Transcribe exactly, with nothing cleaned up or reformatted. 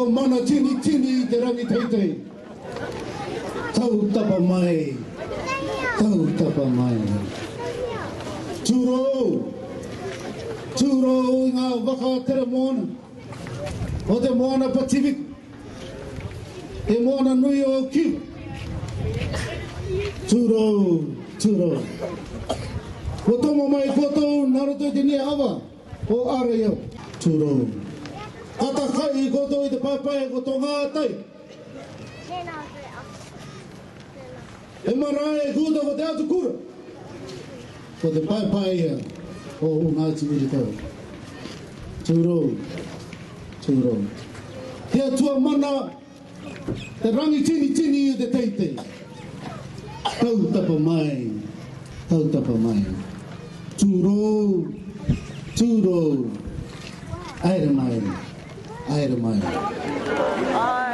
Mana tini tini i te rangi teitei. Tautapa mai. Tautapa mai. Tūrou. Tūrou i ngā vaka tere moana o te moana Pacific, te moana nui o Kiu. Tūrou, tūrou. Kua tomo mai koutou nā roto i te niʻa ava o Araya. Tūrou. Ka takai koutou i te paepae ko Tongātai. E marae koutou ko Te Atukura. Ko te paepae ia o Ngāti Uritau. Tūrou. Tūrou. Te Atua mana, te rangi tini tini i te teitei. Tautapa mai. Tautapa mai. Tūrou. Tūrou. Aere mai. Aere mai.